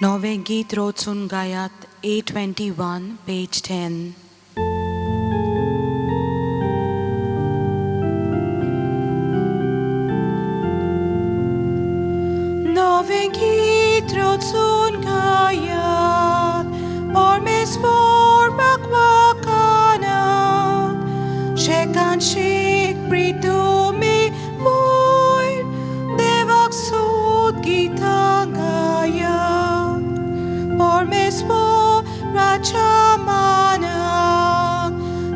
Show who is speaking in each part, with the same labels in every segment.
Speaker 1: नवें गीत रचून गायात A21 page 10. नवें गीत रचून गायात परमेश्वर वाकवाकानात शेकान शेक प्रितुमी वयर देवाक सूत गितां गायात परमेश्वराच्या मानाक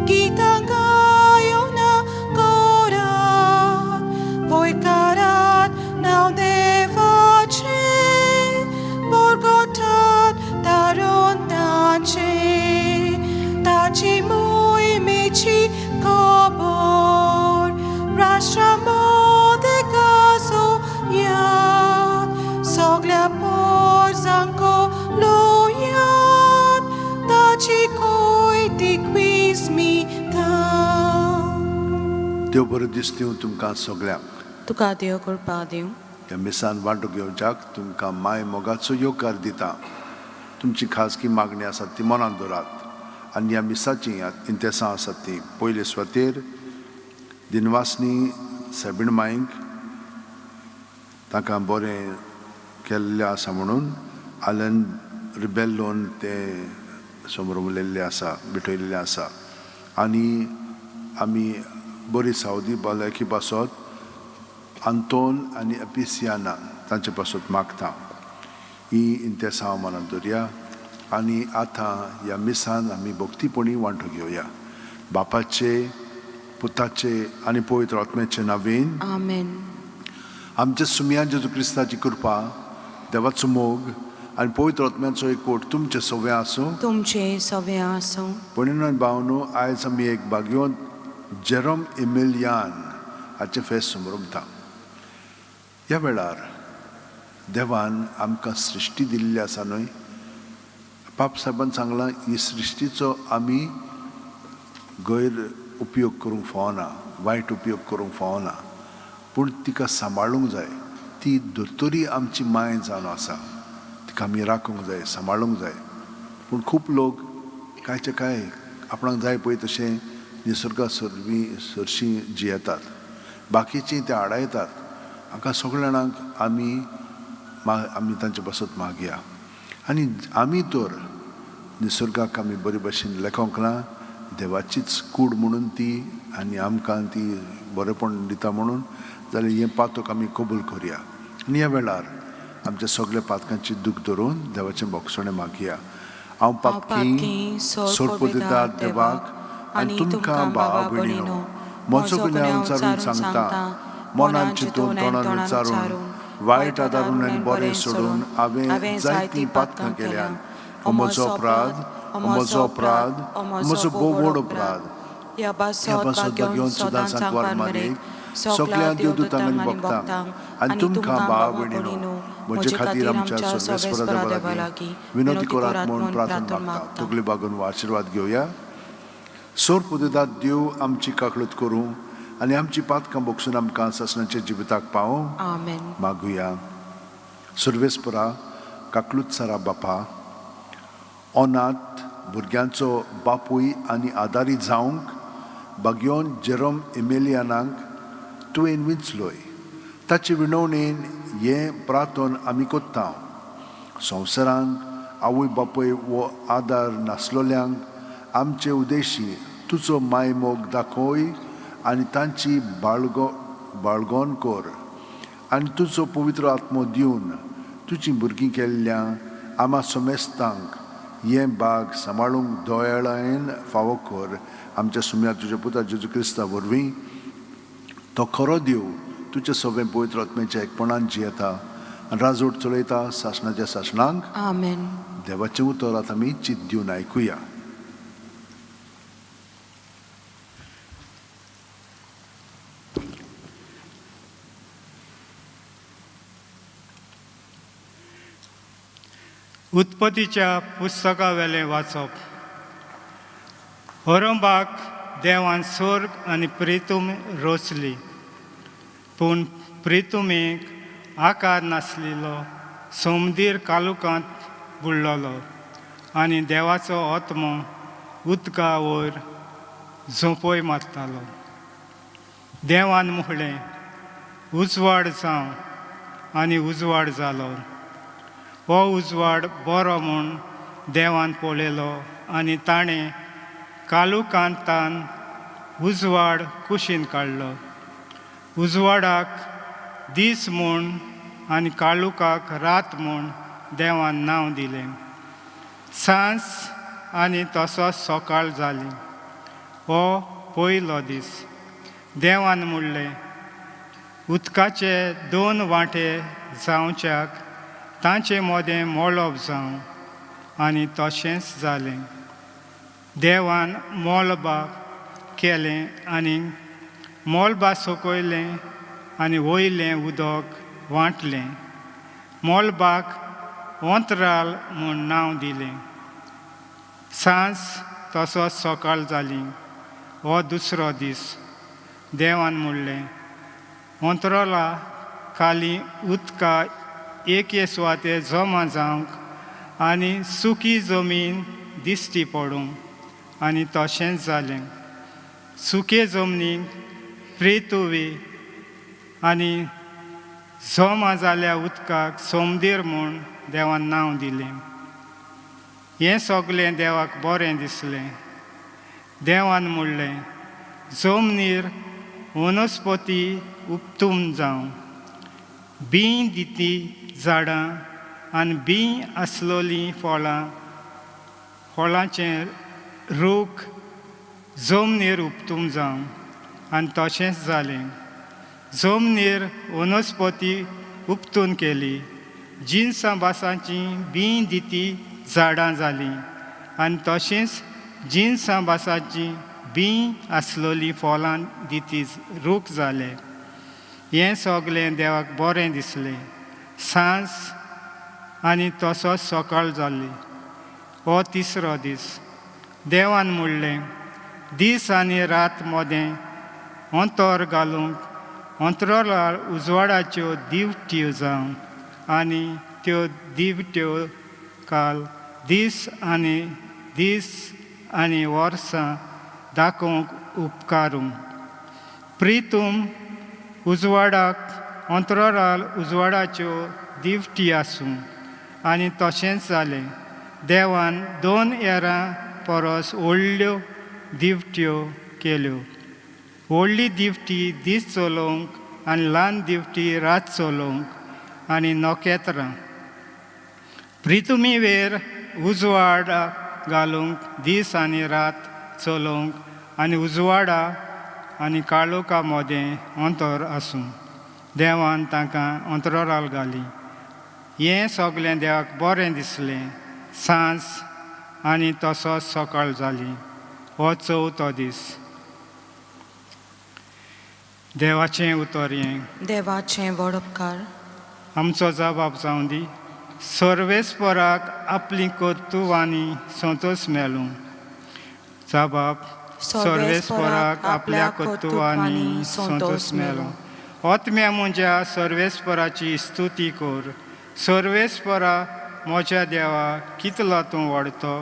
Speaker 1: गितां गायोना करात वयकारात नांव देवाचें बरगोटात तारून ताचें ताची मोहिमेची खबर राष्ट्रा मदें गाजोयात सगळ्या पोरसांक लोयात ताची कोयतीक विस्मिता.
Speaker 2: देव बरें दीस दिवं तुमकां सगळ्यांक.
Speaker 1: तुका देव कृपा दिवं.
Speaker 2: ह्या मिसान वांटो घेवच्याक तुमकां माय मोगाचो येवकार दिता. तुमची खाजगी मागणी आसात ती मनांत दवरात आनी ह्या मिसाची इंतेसां आसात ती पयले सुवातेर दिनवासनी सायबीण माईक तांकां बरें केल्लें आसा म्हणून आलन रिबेल्लोन ते समोर उलयल्लें आसा, भेटयल्लें आसा. आनी आमी बरी सावदी भलायकी पासत आंतोन आनी एपिसियाना तांचे पासत मागता. ही इंतेसांव मनांत दवरया आनी आतां ह्या मिसान आमी भक्तीपणी वांटो घेवया. बापाचे, पुताचे आनी पवित्र आत्म्याचे नांवेन.
Speaker 1: आमेन.
Speaker 2: आमच्या सुमया जेजू क्रिस्ताची कृपा, देवाचो मोग आनी पवित्र आत्म्याचो एकवट तुमचे सगळें आसूं.
Speaker 1: तुमचे सगळें आसूं.
Speaker 2: भयणीनो भावनो, आयज आमी एक भाग्यवंत जेरोम इमिलियान हाचें फेस्त समरमता. ह्या वेळार देवान आमकां सृश्टी दिल्ली आसा न्हय? पाप साहेबान सांगलां, ही सृश्टीचो आमी गैर उपयोग करूंक फावना, वायट उपयोग करूंक फावना, पूण तिका सांबाळूंक जाय. ती धर्तरी आमची माय जावन आसा, तिका आमी राखूंक जाय, सांबाळूंक जाय. पूण खूब लोक कांयचे कांय आपणाक जाय पळय तशें निसर्गा सरवीं सरशीं जियेतात, बाकीचीं ते आडायतात. हांकां सगळ्या जाणांक आमी तांचे पासत मागया. आनी आमी तर निसर्गाक आमी बरे भशेन लेखोंक ना, देवाचीच कूड म्हणून ती आनी आमकां ती बरेपण दिता म्हणून जाल्यार हें पातक आमी कबूल करया. आनी ह्या वेळार आमच्या सगल्या पातकांची दूख धरून देवाचें बोगसणें मागया. हांव पातकी सोरपोदिदार देवाक आनी तुमकां भावा भयणीनो म्हजो गुन्यांव विचारून सांगता. मनान चिंतून, तोंडान विचारून, वायट आदारून आनी बरें सोडून हांवें जायतीं पातकां केल्यात. हो म्हजो अपराध, हो म्हजो अपराध, हो म्हजो भोव व्हड अपराध.
Speaker 1: ह्या
Speaker 2: ह्या
Speaker 1: पासत
Speaker 2: पासत
Speaker 1: भाग्यवंत
Speaker 2: सदांच
Speaker 1: सदांच
Speaker 2: सांकवार
Speaker 1: सांकवार
Speaker 2: मारीक
Speaker 1: मरेक
Speaker 2: सगल्या
Speaker 1: सगल्या
Speaker 2: देवदूतांक
Speaker 1: देवदूतांक
Speaker 2: आनी
Speaker 1: आनी
Speaker 2: भक्तांक
Speaker 1: भक्तांक
Speaker 2: आनी
Speaker 1: आनी
Speaker 2: तुमकां
Speaker 1: तुमकां
Speaker 2: भावा
Speaker 1: भावा
Speaker 2: भयणीनो
Speaker 1: भयणीनो
Speaker 2: म्हजे
Speaker 1: म्हजे
Speaker 2: खातीर
Speaker 1: खातीर
Speaker 2: आमच्या
Speaker 1: आमच्या
Speaker 2: सर्वेस्परा
Speaker 1: सर्वेस्परा
Speaker 2: देवा
Speaker 1: देवा
Speaker 2: लागीं
Speaker 1: लागीं
Speaker 2: विनवती
Speaker 1: विनवती
Speaker 2: करात
Speaker 1: करात
Speaker 2: म्हूण
Speaker 1: म्हूण
Speaker 2: प्रार्थना
Speaker 1: प्रार्थना
Speaker 2: मागता.
Speaker 1: मागता.
Speaker 2: तकली बागून हो आशिर्वाद घेवया. सोर पुदेदात देव आमची काकळूत करूं आनी आमची पातकां बोगसून आमकां सासणाच्या जिविताक पावों.
Speaker 1: आमेन.
Speaker 2: मागुया. सर्वेस्परा काकलूत सारा बापा, अनाथ भुरग्यांचो बापूय आनी आदारी जावंक भाग्योन जेरोम एमेलियानाक तुवें विंचलोय. ताचे विनवणेन हें प्रार्थन आमी कोत्ता. संवसारांत आवय बापूय वो आदार नासलोल्यांक आमचे उद्देशी तुजो मायमोग दाखय आनी तांची बाळगो बाळगोन कर आनी तुजो पवित्र आत्मो दिवन तुजी भुरगीं केल्ल्या आमा समेस्तांक हें बाग सांबाळूंक दोयाळायन फावो कर. आमच्या सुम्या तुज्या पुता जेजू क्रिस्ता वरवीं. तो खरो देव तुज्या सगळें पवित्र आत्म्याच्या एकपणान जियेता आनी राजवट चलयता सासणाच्या सासणांक.
Speaker 1: आमेन.
Speaker 2: देवाचें उतर आतां आमी चित दिवन आयकुया.
Speaker 3: उत्पत्तीच्या पुस्तकावेलें वाचप. होरंबाक देवान स्वर्ग आनी प्रितूम रचली, पूण प्रितुमेक आकार नासलेलो. सोमदीर कालुकांत बुडलोलो आनी देवाचो आत्मो उदका वयर झोंपय मारतालो. देवान म्हणलें, उजवाड जावं, आनी उजवाड जालो. हो उजवाड बरो म्हूण देवान पळयलो आनी ताणें कालुकांतान उजवाड कुशीन काडलो. उजवाडाक दीस म्हूण आनी काळुकाक रात म्हूण देवान नांव दिलें. सांज आनी तसोच सकाळ जाली. हो पयलो दीस. देवान म्हणलें, उदकाचे दोन वांटे जावच्याक तांचे मदें मळब जावं, आनी तशेंच जालें. देवान मळबाक केलें आनी मळबा सकयलें आनी वयलें उदक वांटलें. मळबाक अंतराल म्हूण नांव दिलें. सांज तसोच सकाळ जाली. हो दुसरो दीस. देवान म्हणलें, अंतराला खाली उदका एके सुवातेर जमा जावंक आनी सुकी जमीन दिश्टी पडूं, आनी तशेंच जालें. सुके जमनीक प्रेतुवी आनी जमा जाल्या उदकाक सोमदीर म्हूण देवान नांव दिलें. हें सगलें देवाक बरें दिसलें. देवान म्हणलें, जमनीर वनस्पती उपतूम जावं, बीं दिती झाडां आनी बीं आसलोलीं फळां, फळांचे रूख जमनीर उपतूम जावं, आनी तशेंच जालें. जमनीर वनस्पती उपतून केली, जिनसां भासांचीं बीं दिती झाडां जालीं आनी तशेंच जिनसां भासांचीं बीं आसलोलीं फळां दिती रूख जाले. हें सगलें देवाक बरें दिसलें. सांज आनी तसोच सकाळ जाली. हो तिसरो दीस. देवान म्हणलें, दीस आनी रात मदें अंतर घालूंक अंतराळार उजवाडाच्यो दिवट्यो जावं, आनी त्यो दिवट्यो काल दीस आनी दीस आनी वर्सां दाखोवंक उपकारूं. प्रितूम उजवाडाक अंतराळ उजवाडाच्यो दिवटी आसूं, आनी तशेंच जालें. देवान दोन येरां परस व्हडल्यो दिवट्यो केल्यो. व्हडली दिवटी दीस चलोवंक आनी ल्हान दिवटी रात चलोवंक आनी नखेत्रां. प्रितुमी वेर उजवाडा घालूंक दीस आनी रात चलोवंक आनी उजवाडा आनी काळोखा मदें अंतर आसूं. देवान तांकां अंतराळ घाली. हें सगलें देवाक बरें दिसलें. सांज आनी तसोच सकाळ जाली. हो चवथो दीस. देवाचें उतर हें.
Speaker 1: देवाचें व्हड उपकार.
Speaker 3: आमचो जबाब जावं दी. सर्वेस्पराक आपलीं कर्तुवांनी संतोश मेळूं. जबाब, सर्वेस्पराक आपल्या कर्तुवांनी संतोश मेळूं. आत्म्या म्हज्या, सर्वेस्पराची स्तुती कर. सर्वेस्परा म्हज्या देवा, कितलो तूं व्हडतो,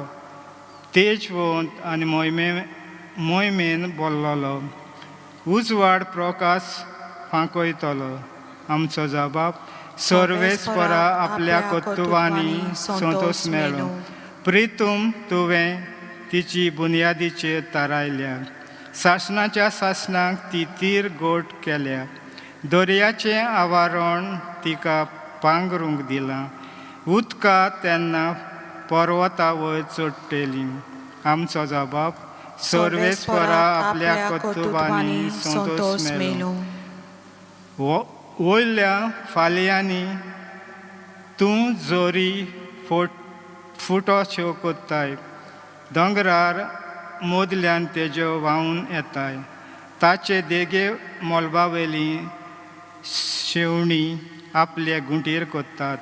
Speaker 3: तेजवंत आनी मोहिमे मोहिमेन बोल्लोलो, उजवाड प्रकाश फांकयतलो. आमचो जबाब, सर्वेस्परा आपल्या कर्तुवांनी संतोश मेळूं. प्रितूम तुवें तिची बुन्यादीचेर थारायल्या, सासणाच्या सासणाक ती तीर गोट केल्या. दर्याचें आवारण तिका पांगरूंक दिलां, उदका तेन्ना पर्वता वयर चडटली. आमचो जबाब, सर्वेस्परा आपल्या कर्तुबांनी संतोश मेळूं. वयल्या फाल्यांनी तूं जोरी फोट फुटोश्यो कोत्ताय, दोंगरार मदल्यान तेज्यो व्हांवून येताय. ताचे देगे मोलबावेली शेवणीं आपले गुंटीर कोत्तात,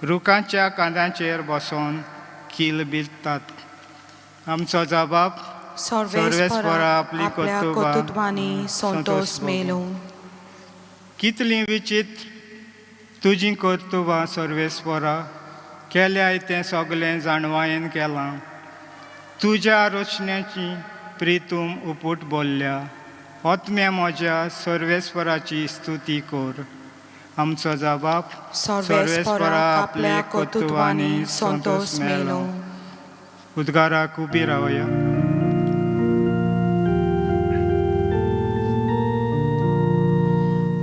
Speaker 3: रुखाच्या कांद्यांचेर बसोन किलबिलतात. आमचो जबाब,
Speaker 1: सर्वेस्परा आपल्या कर्तुत्वांनी संतोष मेळूं.
Speaker 3: कितलीं विचित्र तुजीं कर्तुबां सर्वेस्परा, केल्याय तें सगलें जाणवायेन केलां. तुज्या रचण्याची प्रितूम उपूट बोल्ल्या. आत्म्या म्हज्या सर्वेस्वराची स्तुती कर. आमचो जबाब
Speaker 1: सर्वेस्पराक आपल्या कर्तृत्वांनी संतोष मेलो.
Speaker 3: उद्गाराक उबी रावया.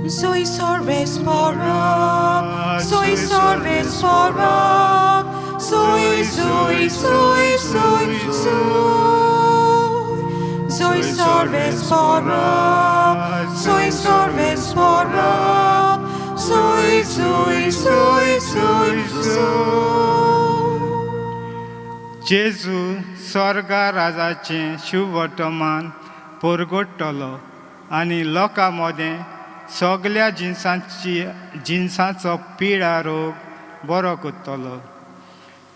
Speaker 1: Sui सर्वेस्पराक, sui सर्वेस्पराक, sui sui sui sui sui. Sui सर्वेस्पराक, sui सर्वेस्पराक, sui sui sui sui sui.
Speaker 3: जेजू स्वर्गा राजाचें शुभवर्तमान परगट्टलो आनी लोकां मदें सगल्या जिनसांची जिनसांचो पिडा रोग बरो करतलो.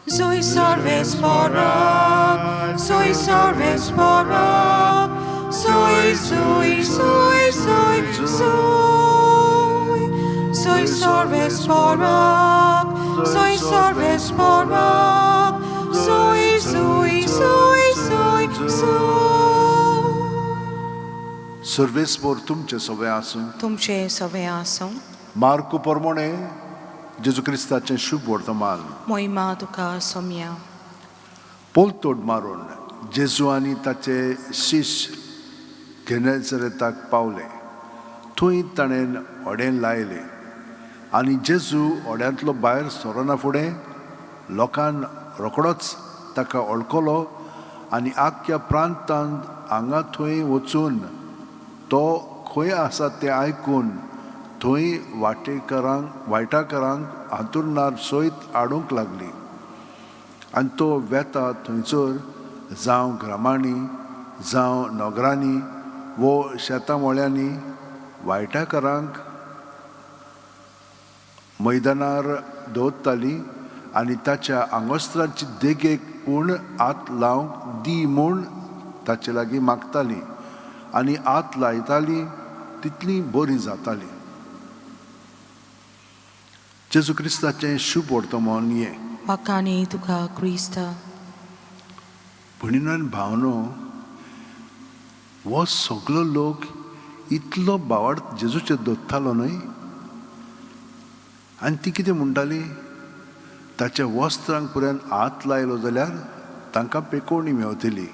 Speaker 1: Sui सर्वेस्पराक, sui सर्वेस्पराक, sui sui sui sui sui. Sui सर्वेस्पराक, sui सर्वेस्पराक, sui sui sui sui sui.
Speaker 2: सर्वेस्पोर तुमचें सगळें आसूं.
Speaker 1: तुमचे सवे आसूं.
Speaker 2: मार्कू पोरमोणे जेजू क्रिस्ताचें शुभ वर्तमान.
Speaker 1: मोहिमा तुका सोम्या.
Speaker 2: पोलतोड मारून जेजू आनी ताचे शिश्य घेनेसरेताक पावले. थंय ताणें होडें लायलें आनी जेजू होड्यांतलो भायर सरना फुडें लोकान रोखडोच ताका वळखलो आनी आख्ख्या प्रांतांत हांगा थंय वचून तो खंय आसा तें आयकून थंय वाटेकरांक वायटाकरांक हांतुळणार सयत हाडूंक लागली. आनी तो वेता थंयसर जावं ग्रामांनी जावं नगरांनी वो शेतां मळ्यांनी वायटाकारांक मैदानार दवरताली आनी ताच्या आंगोस्त्राची देगेक पूण हात लावंक दी म्हूण ताचे लागीं मागताली आनी हात लायताली तितली बरी जाताली. जेजू क्रिस्ताचें शुभ वर्तमान हें.
Speaker 1: वाकाणी तुका क्रिस्त.
Speaker 2: भयणीनो आनी भावनो, हो सगलो लोक इतलो भावार्थ जेजूचेर दवरतालो न्हय. आनी ती कितें म्हणटाली, ताच्या वस्त्रांक पर्यंत हात लायलो जाल्यार तांकां पेकोवणी मेवतली.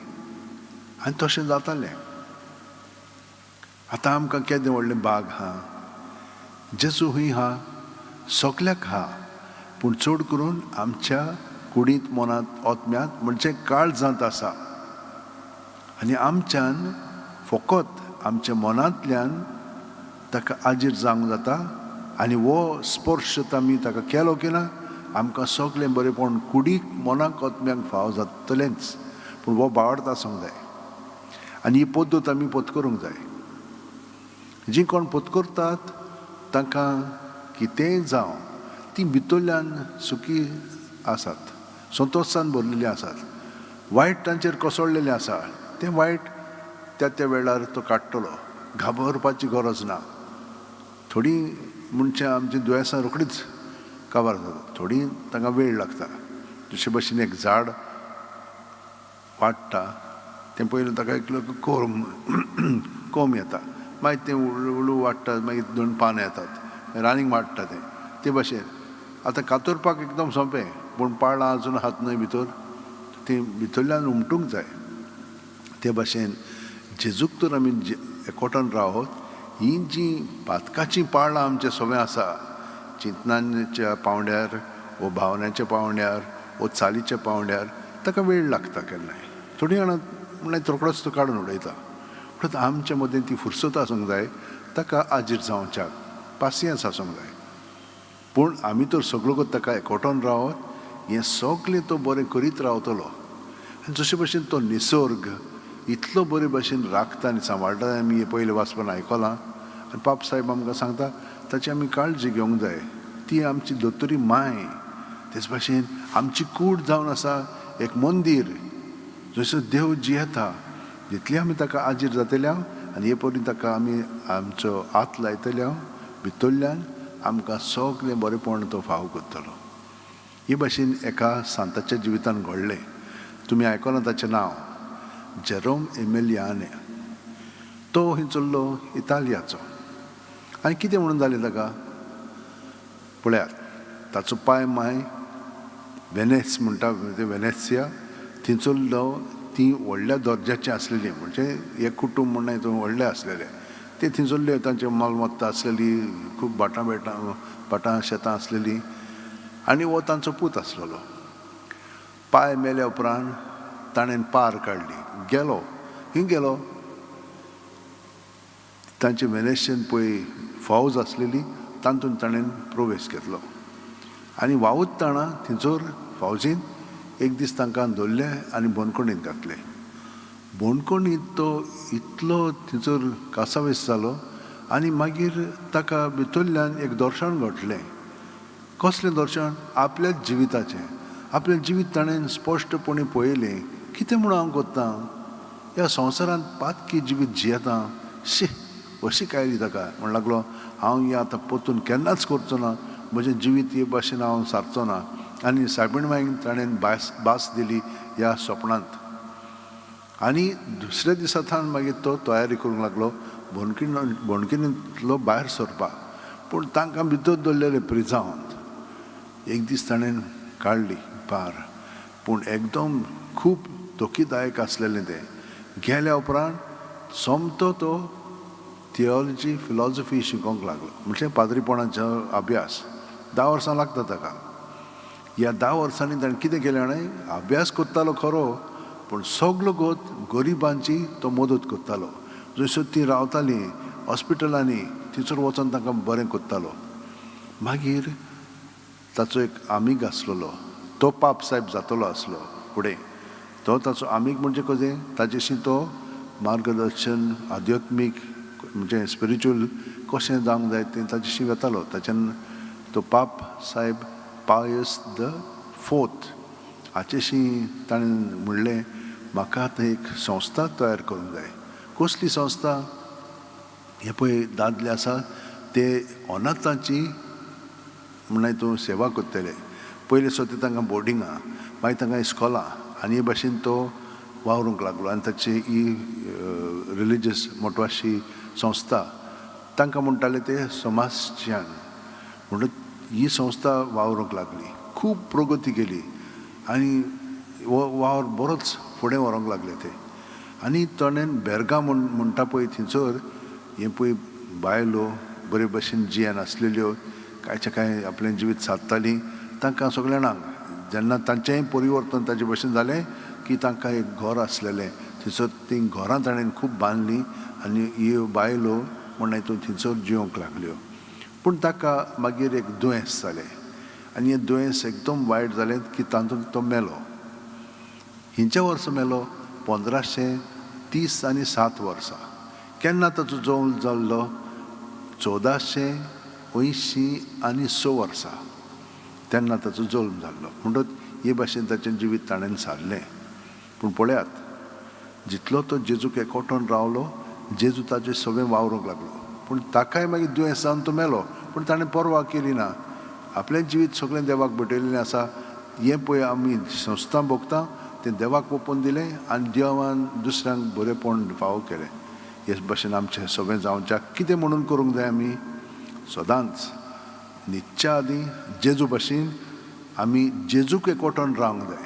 Speaker 2: आनी तशें जातालें. आतां आमकां केदें व्हडलें बाग आहा, जेजू हूंय आहा, सगल्याक आहा, पूण चड करून आमच्या कुडींत मनांत आत्म्यांत म्हणजे काळजांत आसा. आनी आमच्यान फकत आमच्या मनांतल्यान ताका आजीर जावंक जाता आनी हो स्पर्श आमी ताका केलो की ना आमकां सगलें बरेंपण कुडीक मनाक आत्म्यांक फावो जातलेंच. पूण हो भावार्थ आसूंक जाय आनी ही पद्दत आमी पत करूंक जाय. जीं कोण पत करतात तांकां कितेंय जावं तीं भितरल्यान सुखी आसात, संतोशान भरलेलीं आसात. वायट तांचेर कोसळलेलें आसा तें वायट त्या त्या वेळार तो काडटलो, घाबरपाची गरज ना. थोडीं मनशां आमचीं दुयेंसां रोखडीच काबार जाता, थोडीं तांकां वेळ लागता. जशे भशेन एक झाड वाडटा तें पयलीं ताका एकलो कोम कोम येता, मागीर तें हळू हळू वाडटा, मागीर दोन पानां येतात, मागीर आनीक वाडटा तें. ते भशेन आतां कातरपाक एकदम सोंपें, पूण पाळां आजून आहात न्हय भितर, तीं भितरल्यान उमटूंक जाय. ते भशेन जेजूक तर आमी एकवटान रावत हीं जीं पातकाचीं पाळां आमच्या सगळें आसा, चिंतनाच्या पांवड्यार वो भावनाच्या पांवड्यार वो चालीच्या पांवड्यार, ताका वेळ लागता केन्नाय. थोडीं जाणां म्हणल्यार रोखडोच तो काडून उडयता. म्हणटकच आमच्या मदें ती फुरसत आसूंक जाय, ताका आजीर जावच्याक पासियेंस आसूंक जाय. पूण आमी तर सगळो ताका एकवटान रावत हें सगळें तो बरें करीत रावतलो. आनी जशे भशेन तो निसर्ग इतलो बरे भशेन राखता आनी सांबाळटा, आमी हें पयलें वाचपान आयकलां. आनी पाप साहेब आमकां सांगता ताची आमी काळजी घेवंक जाय. ती आमची दोतोरी माय, तेच भशेन आमची कूड जावन आसा एक मंदीर जसो देव जियेता. जितली आमी ताका आजीर जातले आनी हे परी ताका आमी आमचो हात लायतले भितरल्यान आमकां सगळें बरेंपण तो फाव करतलो. हे भाशेन एका सांताच्या जिवितान घडलें. तुमी आयकलां ताचें नांव जेरोम एमेलियाने. तो हिंचल्लो इतालियाचो. आनी कितें म्हणून जालें ताका पळयात, ताचो पाय माय वेनेस म्हणटा ते वेनेसिया थंयसरलो, ती व्हडल्या दर्जाची आसलेली, म्हणजे एक कुटूंब म्हणून हितून व्हडलें आसलेलें. ते थंयसरले, तांचे मालमत्ता आसलेली, खूब भाटां बेटां, भाटां शेतां आसलेलीं. आनी हो तांचो पूत आसलेलो. पाय मेल्या उपरांत ताणें पार काडली, गेलो. खंय गेलो? तांचे वेनेशियन पळय फौज आसलेली, तातूंत ताणें प्रवेश घेतलो. आनी वावुरतना थंयसर फौजीन एक दीस तांकां धरले आनी बंदखणींत घातले. बंदखणींत तो इतलो थंयसर कासावीस जालो आनी मागीर ताका भितरल्यान एक दर्शन घडलें. कसलें दर्शन? आपल्याच जिविताचें. आपलें जिवीत ताणें स्पश्टपणी पळयलें. कितें म्हणून हांव करतां ह्या संवसारांत? पातकी जिवीत जियेतां, शी, अशी आयली ताका. म्हण लागलो, हांव हें आतां परतून केन्नाच करचो ना, म्हजें जिवीत हे भाशेन हांव सारचो ना. आनी सायबीण मायक ताणें भास भास दिली ह्या सपनांत. आनी दुसऱ्या दिसा थावन मागीर तो तयारी करूंक लागलो बंदखणींतलो भायर सरपाक. पूण तांकां भितर दवरलेले प्रिजांवांत. एक दीस ताणें काडली पार, पूण एकदम खूब धोकीदायक आसलेलें तें. गेल्या उपरांत सोमतो तो थियोलॉजी, फिलॉजॉफी शिकोवंक लागलो, म्हणजे पाद्रीपणाचो अभ्यास. 10 वर्सां लागता ताका. ह्या 10 वर्सांनी ताणें कितें केलें जाणा? अभ्यास करतालो खरो, पूण सगलो गोत गरिबांची तो मदत करतालो. जंयसर ती रावतालीं हॉस्पिटलांनी, थंयसर वचोन तांकां बरें करतालो. मागीर ताचो एक आमीग आसलेलो, तो पाप साहेब जातलो आसलो फुडें. तो ताचो आमीग म्हणजे कशें, ताजेशी तो मार्गदर्शन, आध्यात्मीक म्हणजे स्पिरिच्युअल कशें जावंक जाय तें ताजेशी वेतालो. ताच्यान तो पाप साहेब पायस the fourth हाचेशी ताणें म्हणलें, म्हाका आतां एक संस्था तयार करूंक जाय. कसली संस्था? हे पळय दादले आसा ते अनाथांची म्हणल्यार तूं सेवा करतले. पयले सोते तांकां बोर्डिंगां, मागीर तांकां इस्कोलां. आनी हे भाशेन तो वावरूंक लागलो. आनी ताची ही रिलिजियस मोटवाशी संस्था, तांकां म्हणटाले ते समाजच्यान. म्हणटच ही संस्था वावरूंक लागली, खूब प्रगती केली आनी हो वावर बरोच फुडें व्हरूंक लागले ते. आनी ताणें बेर्गा म्हण म्हणटा पळय, थंयसर हें पळय बायलो बरे भशेन जियेनासलेल्यो, कांयच्या कांय आपलें जिवीत सादतालीं, तांकां सगल्या जाणांक जेन्ना तांचेंय परिवर्तन ताचे भशेन जालें की तांकां एक घर आसलेलें, थंयसर तीं घरां ताणें खूब बांदलीं आनी ह्यो बायलो म्हण हितून थंयसर जिवंक लागल्यो. पूण ताका मागीर एक दुयेंस जालें आनी हें दुयेंस एकदम वायट जालें की तातूंत तो मेलो. हिंच्या वर्सा मेलो? 1537 वर्सां. केन्ना ताचो जल्म जाल्लो? 1486 वर्सां, तेन्ना ताचो जल्म जाल्लो. म्हणटच हे भाशेन ताचें जिवीत ताणें सारलें. पूण पळयात, जितलो तो जेजूक एकवटून रावलो, जेजू ताचे सगळें वावरूंक लागलो. पूण ताकाय मागीर दुयेंस जावन तो मेलो. पूण ताणें पर्वा केली ना. आपलें जिवीत सगळें देवाक भेटयलेलें आसा. हें पळय आमी संस्था भोगता तें देवाक ओपून दिलें आनी देवान दुसऱ्यांक बरेंपण फावो केलें. हे भाशेन आमचें सगळें जावच्याक कितें म्हणून करूंक जाय? आमी सदांच न्हिदच्या आदीं जेजू भाशेन आमी जेजूक एकवटून रावंक जाय.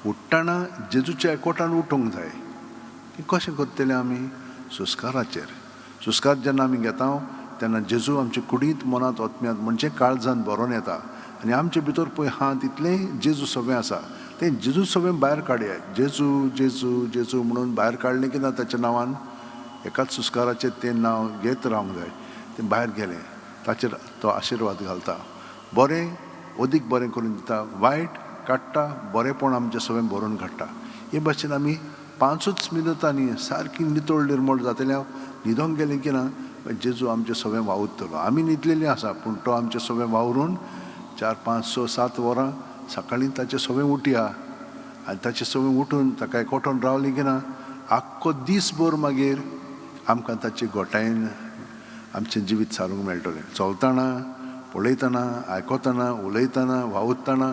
Speaker 2: उठ्ठना जेजूच्या एकवटान उठूंक जाय. कशें करतले आमी? सुस्काराचेर. सुस्कार जेन्ना आमी घेता तेन्ना जेजू आमचे कुडींत, मनांत, आत्म्यांत म्हणजे काळजान भरोन येता. आनी आमचे भितर पळय आहा तितलें जेजू सगळें आसा, तें जेजू सगळें भायर काडया. जेजू, जेजू, जेजू म्हणून भायर काडलें की ना, ताच्या नांवान एकाच सुस्काराचेर तें नांव घेत रावंक जाय. तें भायर गेलें, ताचेर तो आशिर्वाद घालता, बरें अदीक बरें करून दिता, वायट काडटा, बरेंपण आमचें सगळें भरून काडटा. हे भाशेन आमी पांचूच मिनुतांनी सारकी नितळ निर्मळ जातले. न्हिदोंक गेलें की ना, जेजू आमचें सगळें वावुरतलो. आमी न्हिदलेलीं आसा, पूण तो आमचें सगळें वावरून 4, 5, 6, 7 वरां सकाळीं ताचें सगळें उठया. आनी ताचें सगळें उठून ताका एकवटून रावलें की ना, आख्खो दीसभर मागीर आमकां ताचे घोटायेन आमचें जिवीत सारूंक मेळटलें. चलतना पळयतना, आयकतना, उलयतना, वावुरतना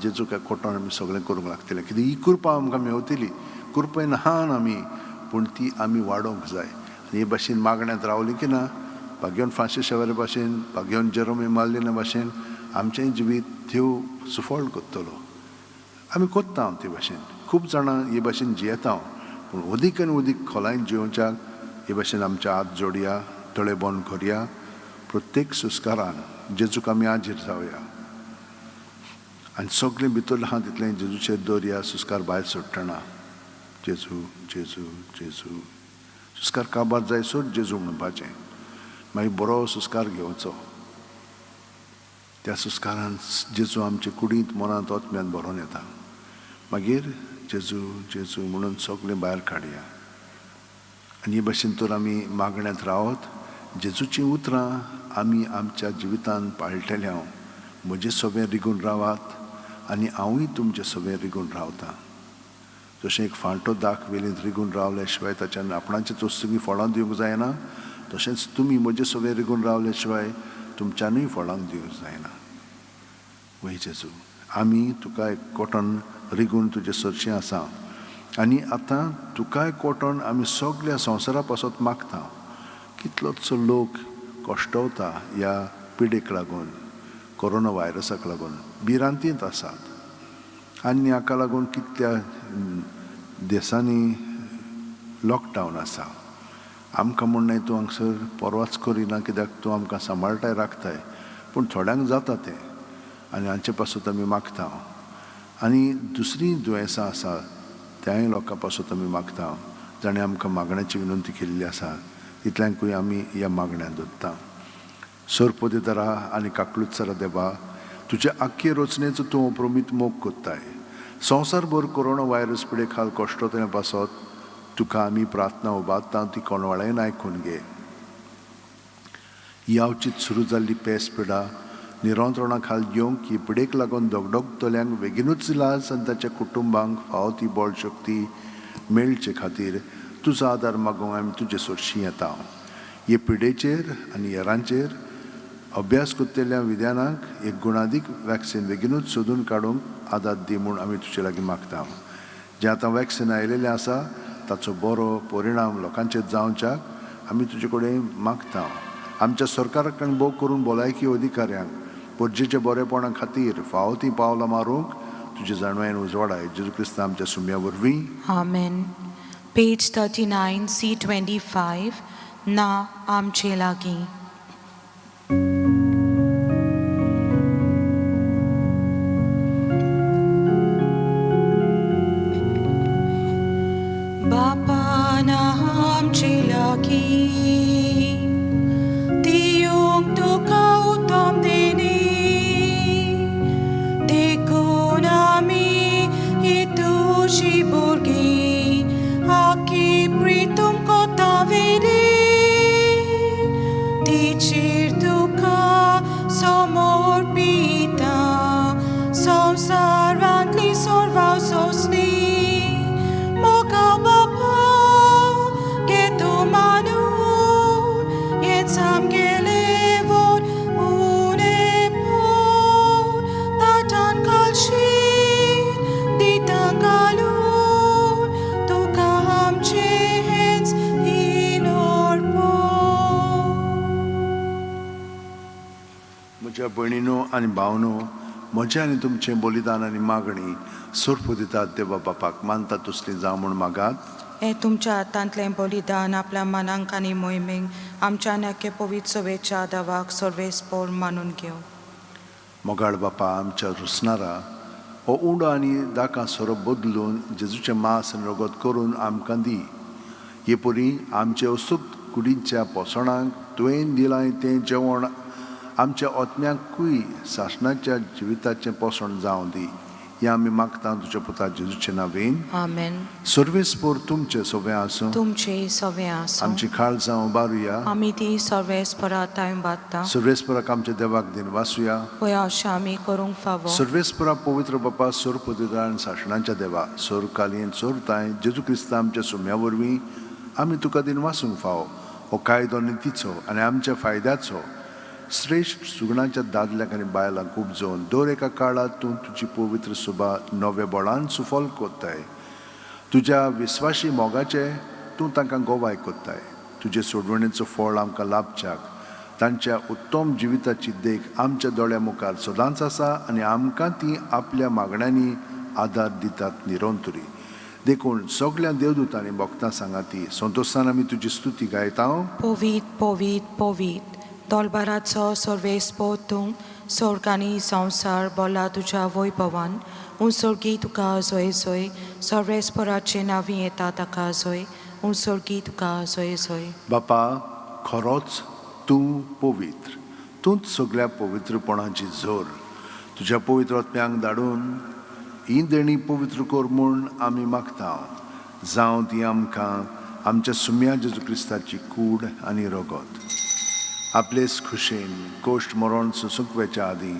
Speaker 2: जेजूक एकवटान आमी सगळें करूंक लागतलें. कित्याक ही कृपा आमकां मेवतली. कृपेन ल्हान आमी, पूण ती आमी वाडोवंक जाय. आनी हे भाशेन मागण्यांत रावली की ना, भाग्यवन फ्रांसीस शेवरे भाशेन, भाग्यवन जेरोम इमालिना भाशेन आमचें जिवीत देव सुफळ करतलो. आमी कोत्ता हांव ते भाशेन, खूब जाणां हे भाशेन जियेता हांव, पूण अदीक आनी अदीक खोलायेन जियोवच्याक हे भाशेन आमचे हात जोडया, दोळे बंद करया. प्रत्येक सुस्कारान जेजूक आमी हाजीर जावया आनी सगळें भितर आहा तितलें जेजूचेर दवरया. सुस्कार भायर सोडटना जेजू जेजू जेजू, सुस्कार काबार जायसर जेजू म्हणपाचें. मागीर बरो सुस्कार घेवचो. त्या सुस्कारान जेजू आमचे कुडींत, मनांत, आत्म्यांत भरोन येता. मागीर जेजू जेजू म्हणून सगळें भायर काडया. आनी हे भाशेन तर आमी मागण्यांत रावत जेजूचीं उतरां आमी आमच्या जिवितांत पाळटले. हांव म्हजे सवें रिगून रावात आनी हांवूय तुमचे सवें रिगून रावतां. जशें एक फांटो दाक वेलींत रिगून रावले शिवाय ताच्यान आपणाचे तोस्तुगी फळां दिवंक जायना, तशेंच तुमी म्हजे सवें रिगून रावले शिवाय तुमच्यानूय फळांक दिवंक जायना. वय जेजू, आमी तुका एकवटान रिगून तुजे सरशीं आसा आनी आतां तुका एकवटान आमी सगल्या संवसारा पासत मागता. कितलोचो लोक कश्टवता ह्या पिडेक लागून, कोरोना व्हायरसाक लागून भिरांतींत आसात आनी हाका लागून कितल्या देशांनी लॉकडावन आसा. आमकां म्हूण न्हय, तूं हांगसर परवाच करिना, कित्याक तूं आमकां सांबाळटाय, राखताय, पूण थोड्यांक जाता तें आनी हांचे पासत आमी मागता. आनी दुसरीं दुयेंसां आसा त्याय लोकां पासत आमी मागता. जाणें आमकां मागण्याची विनंती केल्ली आसा तितल्यांकूय आमी ह्या मागण्यांत दवरता. सरपोदेदारा आनी काकलुत्सरा देवा, तुजे आख्खे रचनेचो तूं अप्रमीत मोग कोत्ताय. संवसारभर कोरोना व्हायरस पिडे खाल कश्टोतल्या पासत तुका आमी प्रार्थना उबारता, ती कोणवाळ्यान आयकून घे. ही अवचीत सुरू जाल्ली पेस पिडा निरंत्रणा खाल घेवंक, ही पिडेक लागून धगधगतल्यांक बेगीनूच इलाज आनी ताच्या कुटुंबांक फावो ती बळ शक्ती मेळचे खातीर तुजो आदार मागूंक आमी तुजे सरशीं येता. हे पिडेचेर आनी हेरांचेर अभ्यास करतल्या विद्यानाक एक गुणादीक वॅक्सिन बेगीनूच सोदून काडूंक आदार दी म्हूण आमी तुजे लागीं मागता. जें आतां वॅक्सिन आयिल्लें आसा ताचो बरो परिणाम लोकांचेर जावच्याक आमी तुजे कडेन मागता. आमच्या सरकाराक आनी भोव करून भलायकी अधिकाऱ्यांक परजेच्या बरेपणा खातीर फावो तीं पावलां मारूंक तुजे जाणवायेन उजवाडाय. जेजू क्रिस्ता आमच्या सुम्या वरवीं.
Speaker 1: Amen. Page 39, C25, ना आमचे लागीं. बापा ना आमचे लागीं, दिवंक तुका उत्तम देणी, देखून आमी ही तुजी भुरगीं, आखी प्रितूम कोता वेरी, तिचेर तुका समर्पिता, संवसारांतली सर्वां सोंसली. मोगा बापा, घे तूं मानून, हेंच आमगेलें व्हड उणेपण, ताटान घालशीत दितां घालून, तुका आमचें हेंच हीण अर्पण.
Speaker 2: म्हज्या भयणीनो आनी भावनो, म्हजें आनी तुमचें बलिदान आनी मागणी सोरपू दितात देवा बापाक मानता तसली जावं म्हूण मागात.
Speaker 1: हे तुमच्या हातांतलें बलिदान आपल्या मनांक आनी मोहिमेक आमच्या नाके पवित्र सभेच्या दावाक सर्वेस्पोर मानून घेवं.
Speaker 2: मोगाळ बापा, आमच्या रुसणारा हो उंडो आनी दाकां सोरोप बदलून जेजूचें मांस आनी रगत करून आमकां दी. हे परी आमचे अस्तुत कुडीच्या पोसणाक तुवें दिलां तें जेवण आमच्या आत्म्याकूय सासणाच्या जिविताचें पोसण जावं दी. हें आमी मागता तुज्या पुता जेजूचे नांवेन.
Speaker 1: आमेन.
Speaker 2: सर्वेस्पोर तुमचें सगळें आसूं.
Speaker 1: तुमचे सगळें आसूं.
Speaker 2: आमची काळजां उबारुया.
Speaker 1: आमी ती सर्वेस्परा तांय बादता.
Speaker 2: सर्वेस्पराक आमच्या देवाक दिन वासूया.
Speaker 1: पळय अशें आमी करूंक फावो.
Speaker 2: सर्वेस्परा, पवित्र बापा, सोरपतिदा आनी सासणाच्या देवा, सोर कालयेन सोरताय जेजू क्रिस्ता आमच्या सुम्या वरवीं आमी तुका दिन वासूंक फावो. हो कायदो नितीचो आनी आमच्या फायद्याचो. श्रेश्ठ सुगणाच्या दादल्यांक आनी बायलांक उपजोवन दर एका काळांत तूं तुजी पवित्र सुबा नव्या बळान सुफल कोत्ताय. तुज्या विस्वाशी मोगाचे तूं तांकां गोवाय कोत्ताय. तुजे सोडवणेचो फळ आमकां लाभच्याक तांच्या उत्तम जिविताची देख आमच्या दोळ्या मुखार सदांच आसा आनी आमकां ती आपल्या मागण्यांनी आदार दितात निरंतरी. देखून सगळ्या देवदूतांनी भक्तां सांगाती संतोशान आमी तुजी स्तुती गायता.
Speaker 1: पवीत पवीत पवीत दोलबाराचो सर्वेस्पो तूं स्वर्गांनी संवसार बोला तुज्या वैभवान. उंसर्गी तुका जोय जोय, सर्वेस्पराचे नांवी येता ताका जोय, उंसर्गी तुका जोय जोय.
Speaker 2: बापा, खरोच तूं पवित्र, तूंच सगळ्या पवित्रपणाची जोर. तुज्या पवित्र आत्म्यांक धाडून ही देणी पवित्र कर म्हूण आमी मागता. जावं ती आमकां आमच्या सुम्या जेजू क्रिस्ताची कूड आनी रगत. आपलेच खुशेन कोश्ट मरण सोसूंक वेच्या आदीं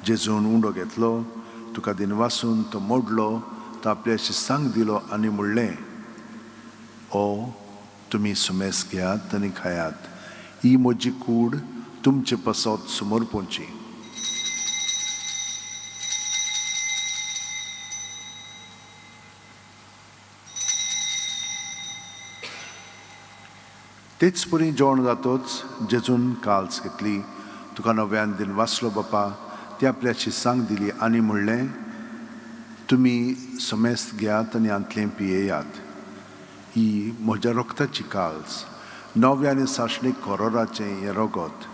Speaker 2: जेजून उंडो घेतलो, तुका दिनवासून तो मोडलो, तो आपल्या शिस्तांक दिलो आनी म्हणलें, ओ तुमी सुमेस घेयात आनी खायात, ही म्हजी कूड तुमचे पासत समर्पोवची. तेच परी जेवण जातोच जेजून काल्स घेतली, तुका नव्यान दिन वाचलो बापा, ती आपल्या शिस्सांक दिली आनी म्हणलें, तुमी समेस्त घेयात आनी हांतलें पियेयात, ही म्हज्या रक्ताची काल्स, नव्या आनी सासणीक कोरोराचें हें रगत,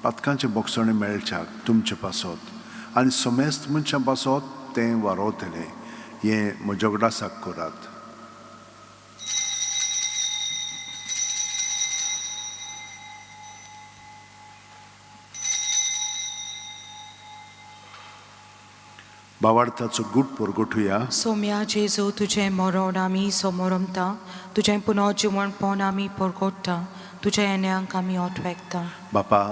Speaker 2: पातकांचें बोगसणें मेळच्याक तुमचे पासत आनी समेस्त मनशां पासत तें वारोवतलें, हें म्हज्या उगडासाक करात. बावार्थाचो गूट परगटुया.
Speaker 1: सोम्या जेजू, तुजें मरण आमी समोरमता, तुजें पुनर्जिवणपण आमी परगट्टा, तुज्या येण्यांक आमी ओटवेकता.
Speaker 2: बापा,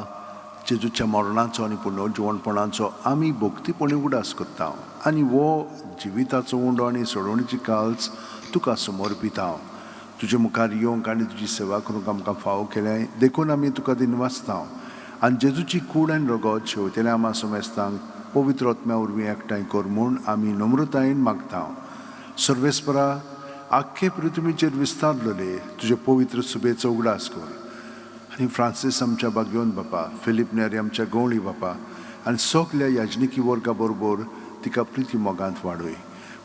Speaker 2: जेजूच्या मरणाचो आनी पुनर्जिवणपणाचो आमी भक्तीपणी उगडास करता आनी हो जिविताचो उंडो आनी सोडवणीची काल्स तुका समर्पिता. तुजे मुखार येवंक आनी तुजी सेवा करूंक आमकां फावो केल्याय देखून आमी तुका दिनवासता आनी जेजूची कूड आनी रगत शेवतेल्या आमा समेस्तांक पवित्र आत्म्या वरवीं एकठांय कर म्हूण आमी नम्रतायेन मागता. सर्वेस्परा, आख्खे पृथ्वीचेर विस्तारलेले तुजे पवित्र सुबेचो उगडास कर आनी फ्रांसीस आमच्या बागयोन बापा, फिलीप नेरी आमच्या गवळी बापा आनी सगल्या याजनिकी वर्गा बरोबर तिका प्रिती मोगांत वाडय.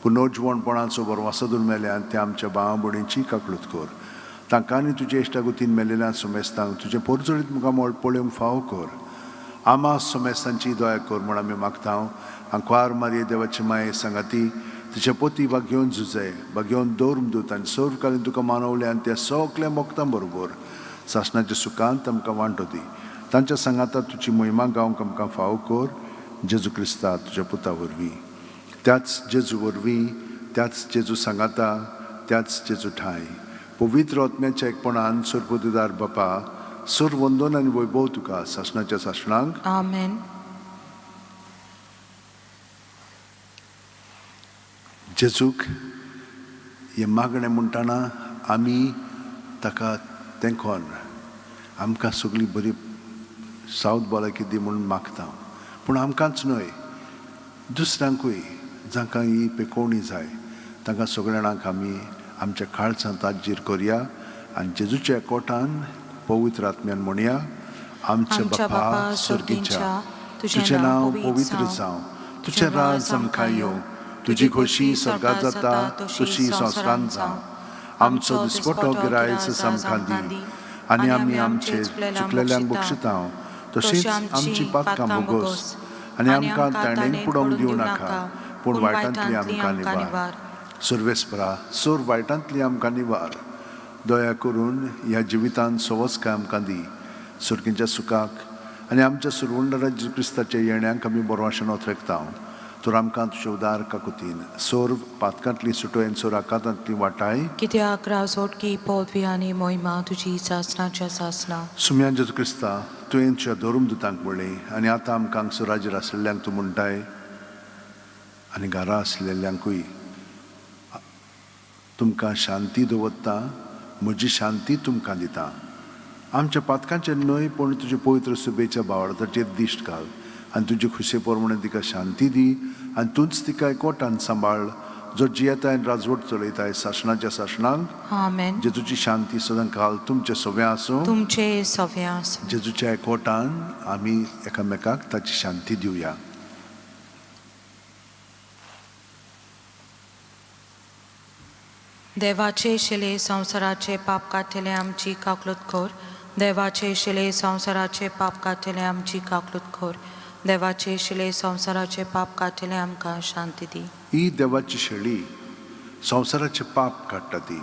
Speaker 2: पुनर्जिवणपणाचो बरवासादूर मेल्यान त्या आमच्या भावा भयणींची काकळूत कर. तांकां आनी तुजे इश्टागतीन मेलेल्या समेस्तांक तुजें परजळीत मुखामळ पळोवंक फावो कर. आमा समेस्तांची दया कर म्हूण आमी मागता. आंकवार मारये देवाची माये सांगाती तिचे पोती बागेवन झुजय बागेवन दौर्म दूत आनी सर्वकालीन तुका मानवले आनी त्या सगल्या मोगतां बरोबर सासणाच्या सुखांत आमकां वांटो दी. तांच्या सांगाता तुजी मोहिमा गावंक आमकां फावो कर. जेजू क्रिस्ता तुज्या पुता वरवीं, त्याच जेजू वरवीं, त्याच जेजू सांगाता, त्याच जेजू ठांय पवित्र आत्म्याच्या एकपणान सरपतिदार बापा, सर वंदन आनी वैभव तुका सासणाच्या सासणांक.
Speaker 1: आमेन.
Speaker 2: जेजूक हें मागणें म्हणटना आमी ताका तेंकोन आमकां सगळी बरी सावथ भलायकी दी म्हूण मागता, पूण आमकांच न्हय दुसऱ्यांकूय जांकां ही पेकोवणी जाय तांकां सगळ्या जाणांक आमी आमच्या काळजांत आजीर करया आनी जेजूच्या कोटान पवित्र आत्म्यान म्हणया. आमच्या बापा सर्गीच्या, तुजें नांव पवित्र जावं, तुजें राज आमकां येवं, तुजी खोशी स्वर्गात जाता तशी संवसारांत जावं. आमचो दिसपटो गिरायच आमकां दी आनी आमी आमचे चुकलेल्यांक बक्षिता तशीच आमची पातकां भोगोस आनी आमकां ताणें पुडोवंक दिवं नाका, पूण वायटांतली आमकां निवार. सर्वेस्परा, सोर वायटांतली आमकां निवार. दया करून ह्या जिवितांत सवस्काय आमकां दी. सर्गीच्या सुखाक आनी आमच्या सुरवंडरा जेजू क्रिस्ताच्या येण्याक आमी बरो आशेन ओथरेकता. तर आमकां तुजे उदार काकुतीन सोर पातकांतली सुटोयन सोर आकांतांतली वाटाय.
Speaker 1: कित्याक राजोटकी पदवी आनी मोहिमा तुजी सासणाच्या सासणा.
Speaker 2: सुम्यान जेजू क्रिस्ता, तुवें तुज्या धोरूम दुतांक म्हणलें आनी आतां आमकां हांगसर राजेर आशिल्ल्यांक तूं म्हणटाय आनी घरा आसलेल्यांकूय, तुमकां शांती दवरता, म्हजी शांती तुमकां दिता. आमच्या पातकांचेर न्हय पूण तुजे पवित्र सुबेच्या भावार्थाचेर दिश्ट घाल आनी तुजे खुशे प्रमाणे तिका शांती दी आनी तूंच तिका एकवटान सांबाळ जो जियेताय आनी राजवट चलयताय सासणाच्या सासणांक.
Speaker 1: आमेन.
Speaker 2: जेजूची शांती सदां काल तुमचे सव्या आसूं.
Speaker 1: तुमचे सव्या आसूं.
Speaker 2: जेजूच्या एकवटान आमी एकामेकाक ताची शांती दिवया.
Speaker 1: देवाचे शिले संवसाराचे पाप काडटले आमची काकलूत कर. देवाचे शिले संवसाराचे पाप काडटले आमची काकलूत कर. देवाचे शिले संवसाराचे पाप काडटले आमकां शांती दी.
Speaker 2: ही देवाची शेळी संवसाराचे पाप काडटा ती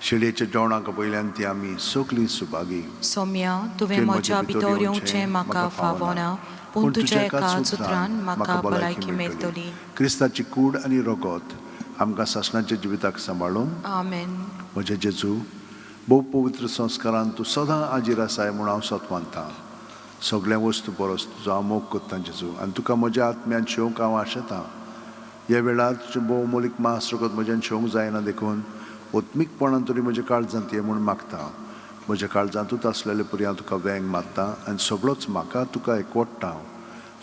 Speaker 2: शेळयेच्या जेवणाक पयल्यान ती आमी सगळीं सुभागी.
Speaker 1: सोम्या, तुवें म्हज्या भितर येवचें म्हाका फावना, पूण तुज्या एका सुत्रान म्हाका भलायकी मेळटली.
Speaker 2: क्रिस्ताची कूड आनी रगत आमकां सासणाच्या जिविताक सांबाळून.
Speaker 1: आमेन.
Speaker 2: म्हज्या जेजू, भोव पवित्र संस्कारान तूं सदां आजीर आसाय म्हूण हांव सत मानतां. सगळ्या वस्तू परस तुजो हांव मोग करतां जेजू आनी तुका म्हज्या आत्म्यान शेवंक हांव आशेतां. ह्या वेळार तुजें भोव मोलीक मांस रगत म्हज्यान शेवंक जायना देखून ओत्मीकपणान तरी म्हज्या काळजांत ये म्हूण मागता. म्हज्या काळजांतूच आसलेले परी हांव तुका वेंग मारता आनी सगळोच म्हाका तुका एकवटता.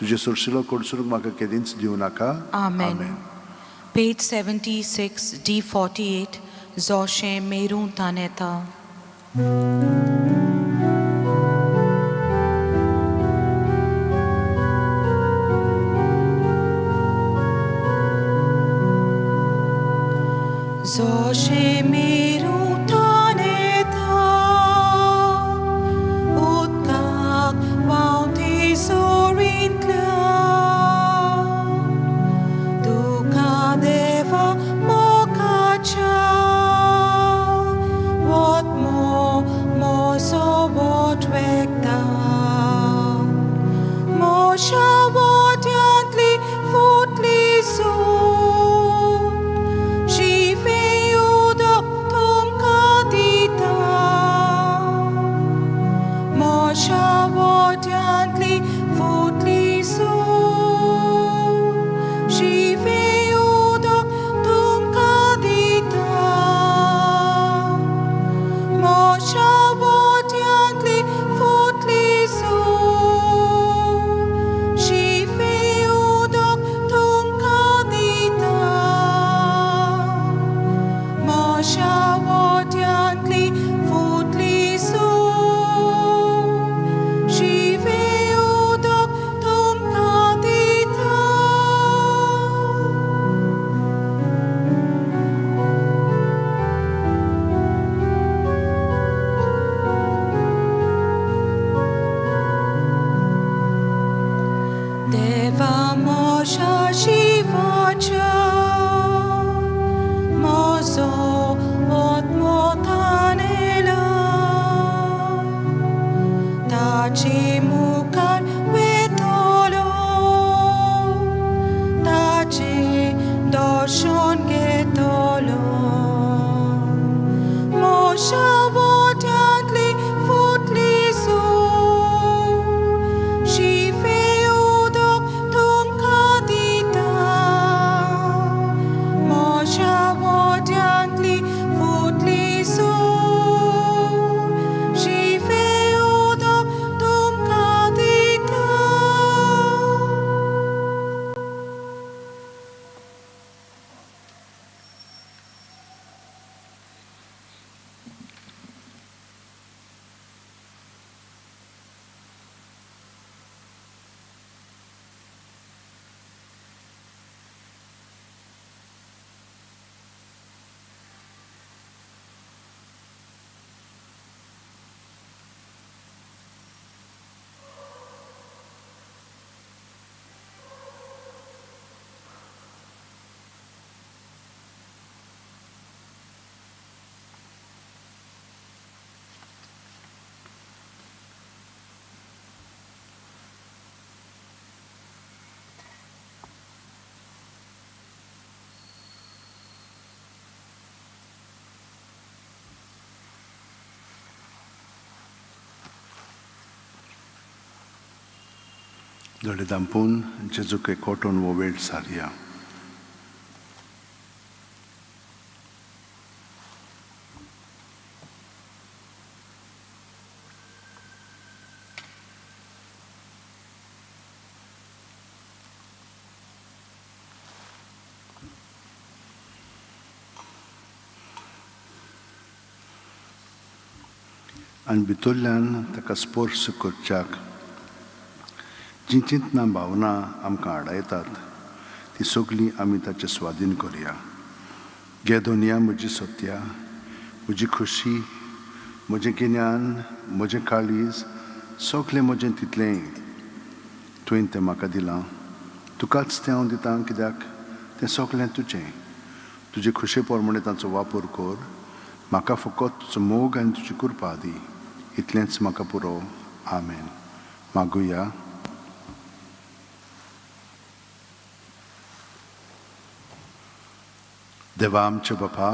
Speaker 2: तुजें सुरशिलो कडसरूंक म्हाका केदींच दिवं नाका.
Speaker 1: आमेन. पेज 76 डी 48. जोशें मेरूं तानेता. जोशें मेरूं तानेता, उदकाक व्हांवती सोरींतल्या, तुका देवा मोगाच्या वोतमो मोसो वोट वेगता. मोशा वोट्यांतली फुटली सून शिफे उदक तुमकां दिता. मोशा वोट्यांतली फुटली सून शिफे उदक तुमकां दिता. मोशा वोट्यांतली फुटली सून शिफे उदक तुमकां दिता. मोशा वोट्यांतली फुटली सून शिफे उदक तुमकां दिता. देवा मोशा शिवाच्या मोसो आत्मो तानेला, ताचे मुखार वेतलो, ताचे दर्शन घेतलो. मोशा वोट्यांतली फुटली सून शिफे उदक तुमकां दिता. मोशा वोट्यांतली फुटली सून शिफे उदक तुमकां दिता.
Speaker 2: दोळे दांपून जेजूक एकवटून हो वेळ सारया. आनी भितरल्यान ताका स्पर्श करच्याक जीं चिंतनां भावनां आमकां आडायतात ती सगळीं आमी ताचे स्वाधीन करया. घे दोनया म्हजी सत्या, म्हजी खोशी, म्हजें गिन्यान, म्हजें काळीज, सगळें म्हजें तितलेंय तुवें तें म्हाका दिलां. तुकाच तें हांव दितां, कित्याक तें सगळें तुजें. तुजे खोशे प्रमाणे तांचो वापर कर. म्हाका फकत तुजो मोग आनी तुजी कृपा दी, इतलेंच म्हाका पुरो. आमेन. मागुया. देवा आमच्या बापा,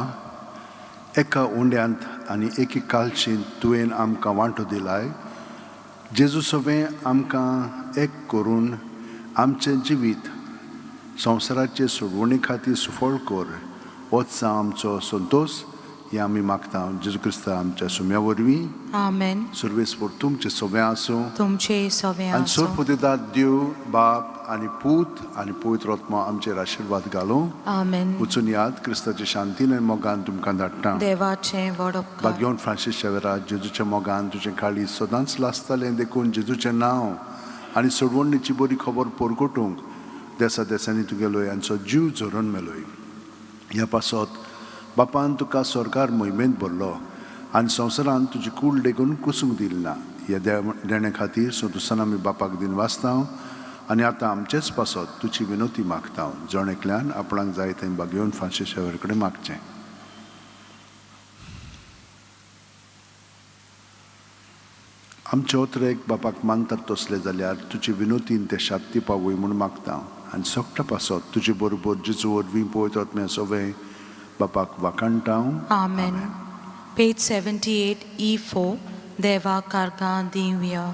Speaker 2: एका उंड्यांत आनी एके कालशींत तुवें आमकां वांटो दिलाय. जेजू सवें आमकां एक करून आमचें जिवीत संवसाराचे सोडवणी खातीर सुफळ कर. होच जावं आमचो संतोश, हें आमी मागता जेजू क्रिस्ता आमच्या सुम्या वरवीं.
Speaker 1: आमेन.
Speaker 2: सर्वेस्पर तुमचें सवें आसूं.
Speaker 1: तुमचे सवें
Speaker 2: आनी
Speaker 1: आसूं.
Speaker 2: सोरपुतेदाद देव बाप आनी पूत आनी पवित्र आत्मा आमचेर आशिर्वाद घालूं.
Speaker 1: आमेन.
Speaker 2: वचून याद क्रिस्ताच्या शांतीन आनी मोगान तुमकां धाडटा.
Speaker 1: देवाचें व्हड उपकार.
Speaker 2: भाग्यवंत फ्रांसीस शेवेरा, जेजूच्या मोगान तुजें काळीज सदांच लासतालें, देखून जेजूचें नांव आनी सोडवणीची बरी खबर परगटूंक देसा देसांनी तुगेलोय आमचो जीव झरोवन मेलोय. ह्या पासत बापान तुका सरकार मोहिमेंत भरलो आनी संवसारान तुजी कूड लेगून कुसूंक दिली ना. ह्या देणे खातीर संतोसान आमी बापाक दिन वाचता आनी आतां आमचेच पासत तुजी विनोती मागता. जण एकल्यान आपणाक जाय तें भाग्यवंत फ्रांसीस शेवेरा कडेन मागचें. आमचे ओतरेक बापाक मानतात तसले जाल्यार तुजे विनोतीन ते शांती पावय म्हूण मागता आनी सगळ्या पासत तुजे बरोबर जेजू वरवीं पवित्र आत्म्या सवें बापाक वाखाणटा.
Speaker 1: आमेन. पेज 78 E4. देवा कारगां दिवया.